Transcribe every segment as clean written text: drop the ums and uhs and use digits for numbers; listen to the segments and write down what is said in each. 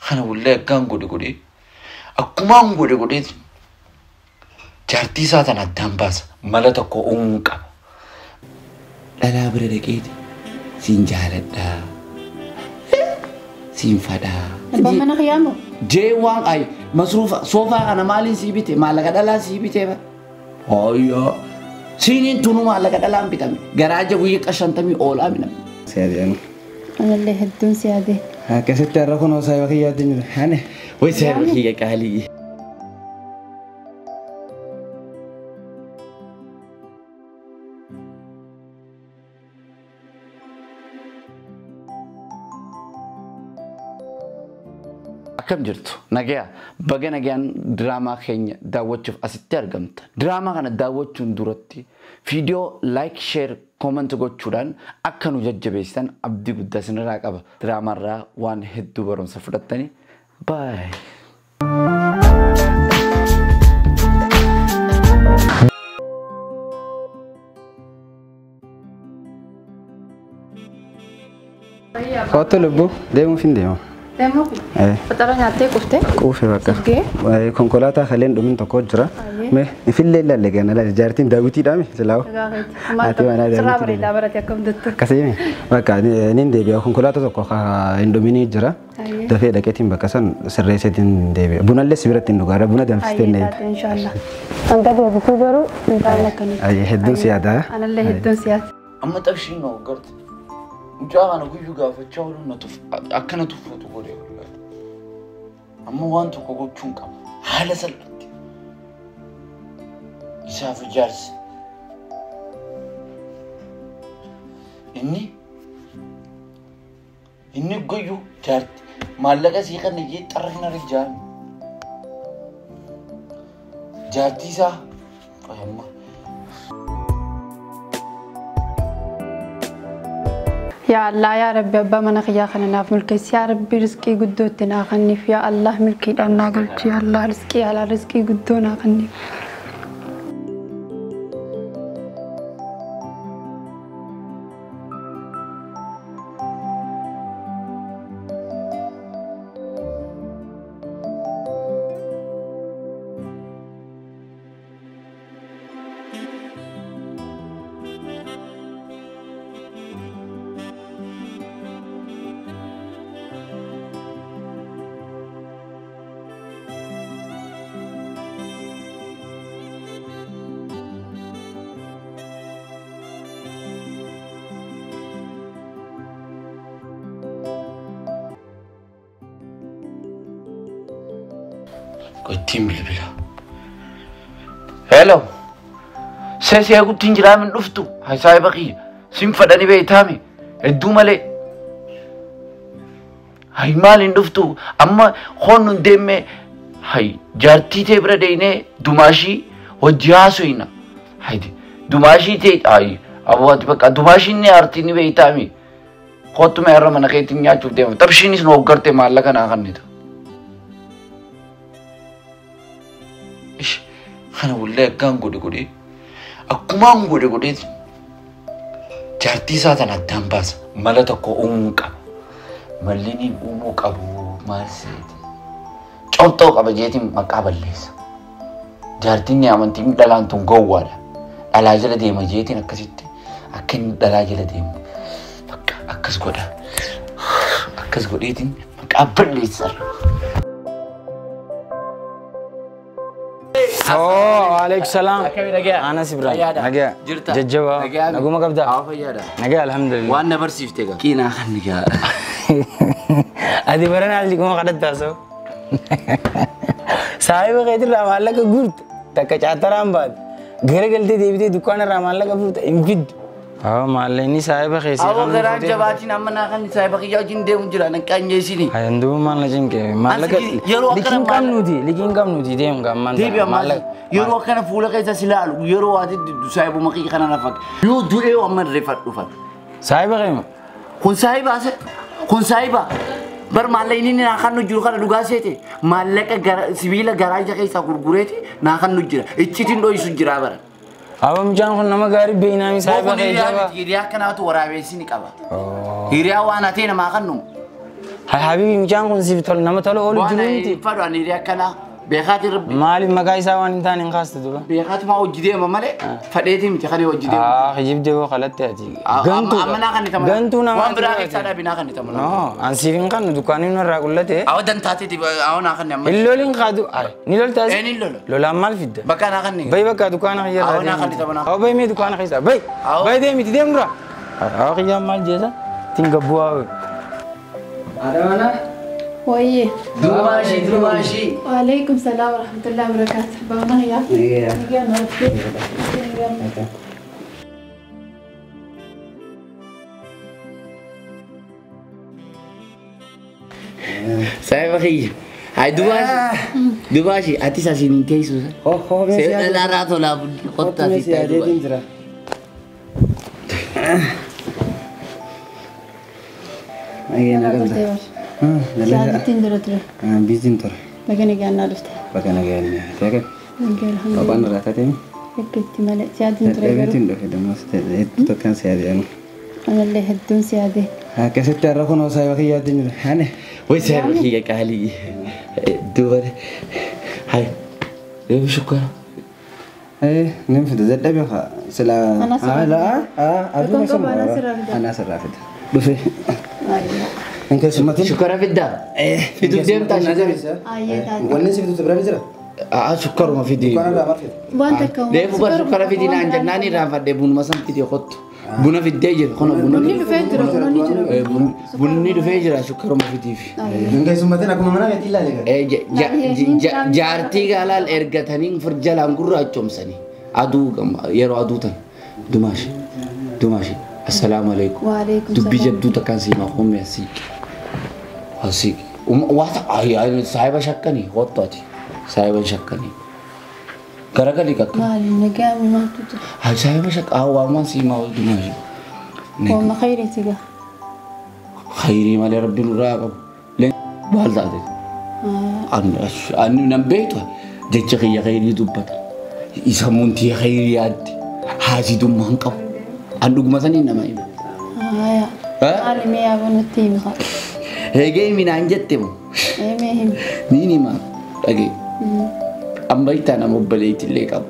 Kana wallahi akkaan godhe godhee akkumaan godhe godhee jaartii isaa tana addaan baasa. Mala tokko uumuu qaba. Dhalaa bira dhaqeeti siin jaaladhaa siin fadhaa. Abbaan mana kiyyaa Jee waan ay masruufa soofaa kana maaliin sii bite maallaqa dhalaa sii bite ba. Ayyaa siiniin tunu maallaqa dhalaan bitame garaaja guyyaa 50 oolaa miname. Siyaadeen. Anallee hedduun si yaade. Akkasitti har'a kun saayiba kiyyaatti jira. Ane. Way saayiba kiyya qaalii. Akkam jirtu nagaya baga nagayaan diraamaa keenya daawwachuuf asitti argamta. Diraamaa kana daawwachuun duratti viidiyoo like, share, comment gochuudhaan akka nu jajjabeessitan abdii guddaa isinirraa qaba. Diraamaarraa waan hedduu barumsa fudhattanii bye. Kootu lubbuu deemuuf hin deema. Deemuuf? Faxara nyaattee quuftee? Quufe bakka. Konkolaataa kaleen dhumin tokko jira. Mee ifillee ilaalle gana laal jaartiin daawwitiidhaami silaawu. Haati manaa daawwitii. Bareedaa barate akkam jettu. Akkasii bakka nin deebi'a konkolaataa tokko hin dhuminii jira. Dafee dhaqeetiin bakka san sirreesseetiin deebi'a. Bunallee si biratti hin dhugaara buna danfistee hin eegdu. Inshaallah. Hanga deebituu garuu intaala akkanatti. Hedduun si yaada. Anallee hedduun si yaada. Amma xabshiin na hoggarte. Mucaa kana guyyuu gaafachaa ooluun akkana tuffatu godhe. Amma waan tokko gochuun qaba. Haala salphatti. Isaaf ijaarsa. Inni guyyuu jaarti maallaqa sii kana jee xarrina rijaami. Jaartii isaa amma. Ya Allah ya Rabbi abbaa mana kiyyaa kana naaf milkeessi ya Rabbi rizqii guddootti naa kenniif ya Allah milkiidhaan naa galchi ya Allah rizqii alaa rizqii guddoo naa kenniif. Ittiin bilbila. Hello. Seesee guttiin jiraamin dhuftu. Saayiba kiyya. Siin fadhani beeytaami. Hedduu malee. Hay maaliin dhuftu? Amma hoon nun deemee hay jaartii ta'e bira deemnee dumaashii hojii haasofna. Haydi dumaashii ta'e hay abwaati bakka dumaashiin ni aartii ni beeytaami. Kootu mee har'a mana keetiin nyaachuuf deema. Xabshiinis nu hoggarte maallaqa naa kennita. Kana wallahi akkaan godhe godhee akkumaan godhe godhee jaartii isaa tana addaan baasa. Mala tokko uumuu qaba. Malli inni uumuu qabu maal seeti? Cobxoo qaba jeetiin maqaa balleessa. Jaartiin ni amantiin dhalaan tun gowwaadha. Dhalaa jala deema jeetiin akkasitti akka inni dhalaa jala deemu bakka akkas godha. Akkas godheetiin maqaa balleessa. Oh, alaikum salam. Anas Ibrahim. Nagaya. Jajjaba. Naguma qabda. Nagaya alhamdulillah. Waan na barsiifte gaa. Qiinaa kan gaa. Ati barana alli kuma kadhatta so. Saayiba keetirraa maallaqa guurte takka caataraan baate gara galtee deebitee dukkaana irraa maallaqa fuute hin fiddu. Awo maallaqni saayiba keessee Awo garaa jabaatiin amma naa kan saayiba kiyyaa wajjin deemu jira nan qaanyeessini. Hayantuu maal na cinqe maallaqa liqiin qabnuti liqiin qabnuti deemu gammaan Deebi amma yeroo akkana fuula keessa si laalu yeroo ati saayibuma kiyya kana na fakka. Yoo du'ee amma rifadhu fa. Saayiba keema. Kun saayiba ase kun saayiba bar maallaqni inni naa kan nu jiru kana dhugaa seete maallaqa sibiila garaaja keessaa gurgureeti naa kan nu jira iccitiin dho'isu jira bara. Awo mucaan kun nama gaarii beeynaami saayiba kee jabaa. Hiriyaa akkanaatu waraabessi ni qaba. Hiriyaa waan hatee namaa kan nu. Habibi mucaan kun siif tolu nama tolu oolu jiru miti. Waan fadhu ani akkana beekaati rabbi. Maaliif maqaa isaa waan hin taane hin kaastu duba? Beekaatuma hojii deema malee fadheetii miti kan hojii deema. Kijibdee hoo qalatti ati. Gantuu. Amma naa kan itti Gantuu nama. Waan biraa keessaa dhabi naa kan itti No, an siif hin kannu dukkaanii nurraa qullate. Awa dantaateeti awa naa kan amma. Hin lolin kaadu. Ni loltaas. Een hin lolu. Lolaan maal fidda? Bakka naa kan. Bay bakka dukkaana kiyya Awa naa kan itti mana. Awa bay mee dukkaana keessa. Bay. Bay deemiti deemu dura. Awa kiyyaan maal jeesa? Tinga bu'aa. Haadha Wayye. Dumaashi dumaashi. Waalaikum salaam wa rahmatullahi wa barakatuh. Baana yaa. Nagaya. Nagaya. Saayiba kiyya. Hay dumaashi. Dumaashi ati sasiin hin teessu. Hoo mee Seera laaraa tolaa qottaa si si yaadeetiin jira. Nagaya nagalta. Siyaadittiin jira ture. Biiziin ture. Baga nagaan naa dhufte. Bakka nagaan ta'e. Nagaya alhamdulillah. Kophaan irraa taatee Akka itti malee siyaadtiin ture garuu. Dadhabeetiin dhufe dammas hedduu tokkan si yaadee anu. Anallee hedduun si yaadee. Akkasitti har'a kunoo saayiba kiyya yaadeen jira. Ane. Way saayiba kiyya qaalii. Duuba hay reefu shukkara. Nin fida dadhabe haa sila. Anaa sirraa Laa aduu Tokkoon qaba, anaa sirraa fida. Anaa sirraa fida. Dhufe. Hin keessummatiin. Shukkara fiddaa. Fiduuf deemtaa shukkara. Ayyee taate. Wanni si fiduutu bira ni jira. Sukkaruma fidi. Dukkaana irraa maal fida? Waan takka Reefu bar sukkara fidi naan jennaan irraa fadhee bunuma san fidi kottu. Buna fiddee jira kuna buna. Bunni dhufee jira bunni jira. Bunni dhufee jira sukkaruma fidiif. Hin keessummatiin akkuma mana keetti ilaalee. Jaartii gaalaal ergatanii jalaan gurraachomsanii aduu yeroo aduu tan dumaashi dumaashi assalaamu alaikum. Waalaikum Dubbii salaam. jabduu takkaan siimaa hoomee asiiqi. Asiiqi. Waata saayiba shakkanii kottu ati saayiba shakkanii. Garagalii kakka. Maali nagaa mi maaltu jira? Saayiba shakka waamaan siimaa dumaashi. Hooma khayriiti gaa. Khayrii malee rabbiin irraa qabu. Maal taate? Ani nan beektu jecha kiyya khayrii dubbata. Isa muntii khayrii yaadde haasidummaa hin qabu. An dhuguma saniin nama hima. Haya. Maali mee yaaboo nutti himi haa. Eegee himi naan jette moo? Mee himi. Niin hima dhagee. Amma itti nama obboleettillee qabu.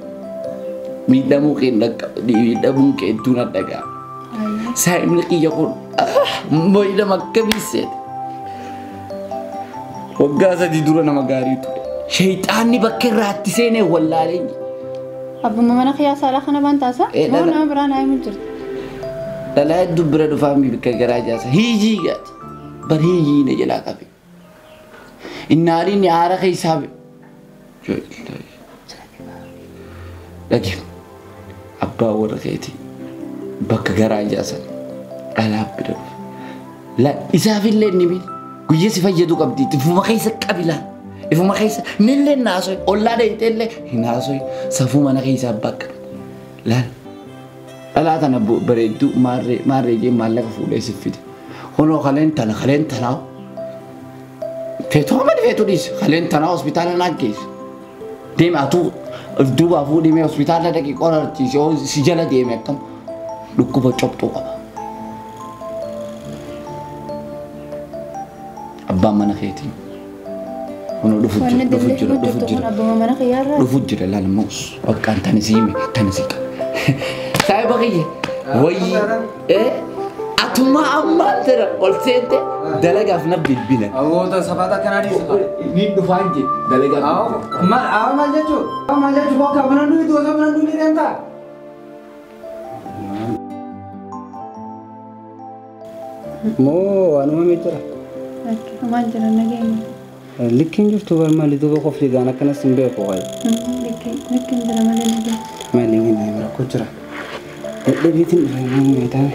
Miidhamuu kee miidhamuun kee hedduu na dhaga'a. Saayimni kiyya kun miidhama akkamii seete? Waggaa 3 dura nama gaarii ture. Shayxaanni bakka irraatti seenee wallaalee. Abbuma mana kiyyaa saalaa kana baan taasa? Moo nama biraan haa himu jirti? Dhalaa hedduu bira dhufaa mi bakka garaa jaasa. Hiijii gaati. Bar hiijii na jalaa qabe. Innaaliin haara keessaa be. Dhagee abbaa warra keetii bakka garaa jaasan dhalaa bira dhufa. Isaafillee ni miidha. Guyyaa si fayyadu qabdi. Ifuma keessa qabila. Ifuma keessa nillee naasoy ollaa dheeyiteellee hin haasoy safuu mana keessaa bakka. Laal dhalaa tana bareedduu maarree maarree jee maallaqa fuudhee si fide. Kunoo kaleen tana kaleen tanaa feetuu hamma feetuu dhiisi kaleen tanaa hospitaala naan geessu. Deeme atuu duubaa fuudhee mee hospitaala dhaqii qorarchiisi yoo si jala deeme akkam dhukkuba cobxuu qaba. Abbaan mana keetii kunoo dhufu Wanni jira dhufu dillee jira dhufu hojjetu kun jira abbuma mana kiyyaarraa? dhufu jira laal moos bakka tani si hime tani si qaba. Saayiba kiyya wayii atuma ammaan tana ol seente dalagaaf na bilbila. Awwoota safaata akkanaa dhiisu. Ni dhufaan jee dalagaaf. Maal jechuun? Maal jechuun bakka mana durii osoo mana durii deemtaa? Moo waanuma jira? Maal jira nageenya? Likkiin jirtu bar maali duuba qofliidhaan akkanas hin beeku wayi. Likkiin jira malee nageenya. Maali hin rakkoo jira. Dadhabiitiin dhufe hin beekame.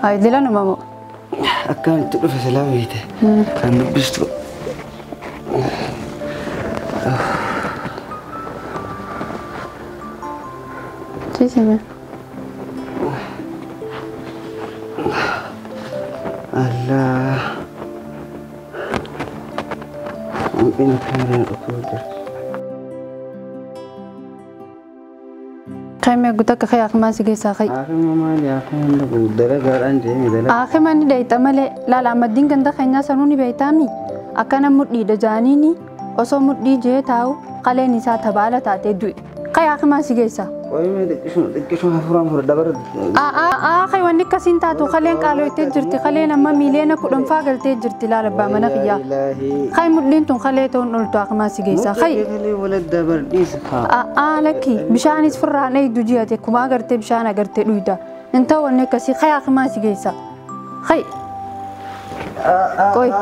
Ay, dila numa mo. Akkamitti dhufe silaa beekte. Kan dubbistu. Ciisime. Allah. Mungkin kemarin aku udah. Kami guta ka kaya akma sige sa kay. Akin mama ni akin na dalaga an je mi dalaga. Akin man ni dayta male lala madin ganda kanya sanuni baytami. Akana muddi da janini oso muddi je taw qalen isa tabala taate dui. Kaya akma sige sa. Qoy me dikkishu hafuran fur dabar. A a a kay wanni kasin taatu qalen qaaloyte jirti qalen amma miliyana kudhan faa galte jirti lala ba mana qiya. Kay muddin tun qale ton ultu akma sige sa kay. Wala dabar dis ka. A a laki bishaanis furraan ay dujiyate kuma agarte bishaan agarte dhuyda. Inta wanni kasi kay akma sige sa. Kay. Qoy.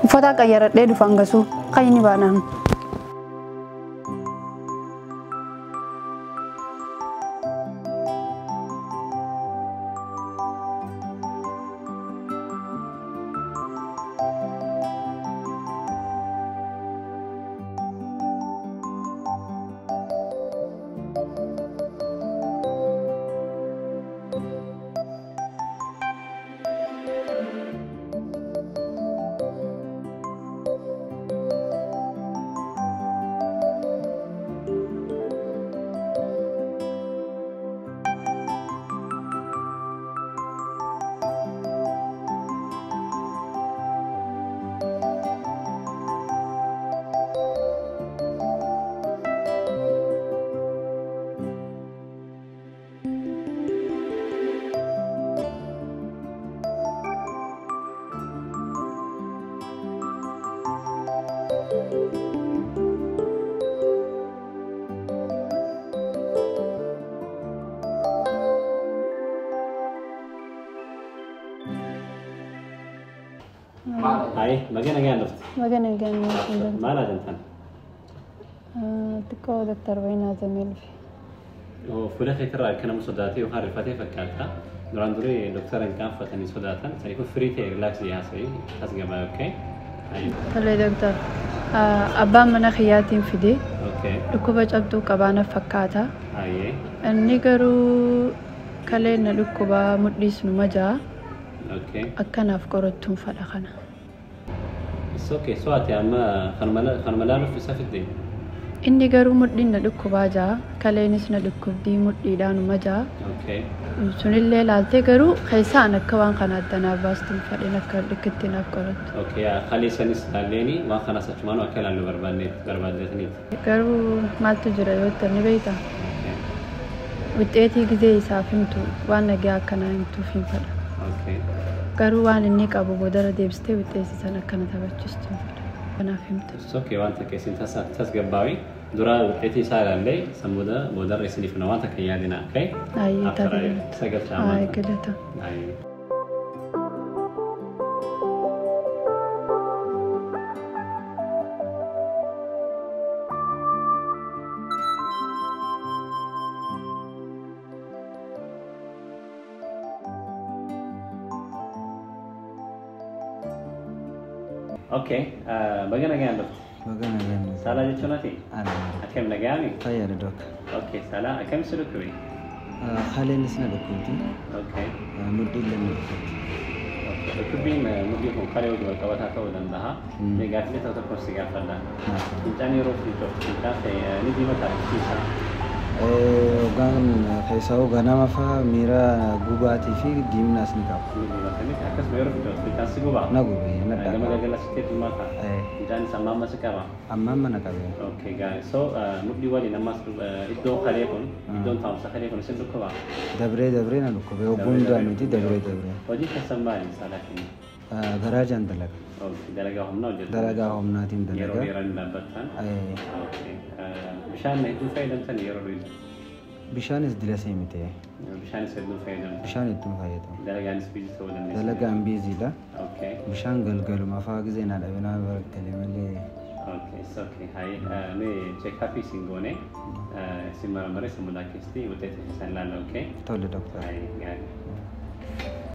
Uffata qayyaradhee dhufan gasuu kay ni baanaan. Hai, bagaimana nagaan dhufte? Baga nagaan dhufte. Maal ajantan? Xiqqoo Dr. Waynaa Zamee dhufe. Fuula keetirraa akka nama sodaatee yookaan rifatee fakkaata. Duraan duree doktara hin qaanfatanii sodaatan. Saniifuu firii ta'e riilaaksii haasa'ii tasgabaa okay? Tole doktor. Abbaan mana kiyyaatiin fide. Okay. Dhukkuba cabduu qabaana fakkaata. Ayyee. Inni garuu kaleen na dhukkuba mudhiis numa ja'a. Okay. Akkanaaf qorattuun fadha kana. It's okay. So ati amma kanuma laaluuf isa fidde? Inni garuu mudhiin na dhukkubaa ja'a. Kaleenis na dhukkubdii mudhiidhaanuma ja'a. Okay. Sunillee laaltee garuu keessaan akka waan kana addanaaf baastuun fadheen akka dhukkitti naaf qorattu. Okay. Kalee sanis laalleeni waan kanas achumaanuu akka ilaallu barbaaddeetaniiti. Garuu maaltu jira yoo ta'e ni beektaa? Wixxeetii gizee isaaf himtu waan nagaa akkanaa himtuuf hin fedha. Okay. Garuu waan inni qabu boodara deebistee wixxeessisan akkana taphachiistu hin fedha. Kanaaf himtu. It's okay. Waan takka isin tasgabbaawi. Dura wixxeetii isaa ilaallee san booda boodarra isiniif na waan takka hin yaadina. Okay? Ayyee taatee. Sagalcha Ayyee amantaa. galata. Ayyee. Okay. Baga nagaan dhufte. Baga nagaan dhufte. Saalaa jechuun ati? Ana. Akkam nagaami? Fayyaadha dok. Okay. Saalaa akkam si dhukkube? Kaleenis na dhukkubdi. Okay. Mudhiillee na dhukkubdi. Okay. Dhukkubbiin mudhii kun kalee wajjin wal qabataa ta'uu danda'a. Mee gaaffilee ta'u tokko si gaafadha. Fincaan yeroo fincooftu fincaan ta'e ni diimataa ibsiisa. Hoggaan keessaa ganama fa'aa miira gubaatii fi diiminaas ni qaba. Ni diimata miti akkasuma yeroo fincooftu fincaan si gubaa? Na gube na Gama dhaqa. galgala sitti heddummaata. Fincaan isaa amma amma si qaba? Amma amma na qabe. Okay, gaarii. So mudhii waliin ammas iddoon kalee kun iddoon taa'umsa kalee kun isin dhukkubaa? Dabree dabree na dhukkube. Hogguu hundaa miti dabree dabree. Hojii keessan maali saalaa keenya? Garaajaan dalaga. Okay, dalagaa humnaa hojjetu. Dalagaa humnaatiin Yeroo dalaga. dheeraa ni dhaabbattan. Okay. Bishaan hedduu fayyadamtan yeroo dhuydu? Bishaanis dilasee miti. Bishaanis hedduu fayyadamtan. Bishaan hedduun fayyadamu. Dalagaanis busy ta'uu dandeessa. Dalagaan busydha. Okay. Bishaan galgaluma fa'aa gizee naa dhabinaa bargalee malee. Okay, it's okay. Hai, mee check up isin goone isin maramare samuudaa keessatti wuxeeta isaan ilaalla, okay? Tole, doctor. Hai, gaarii.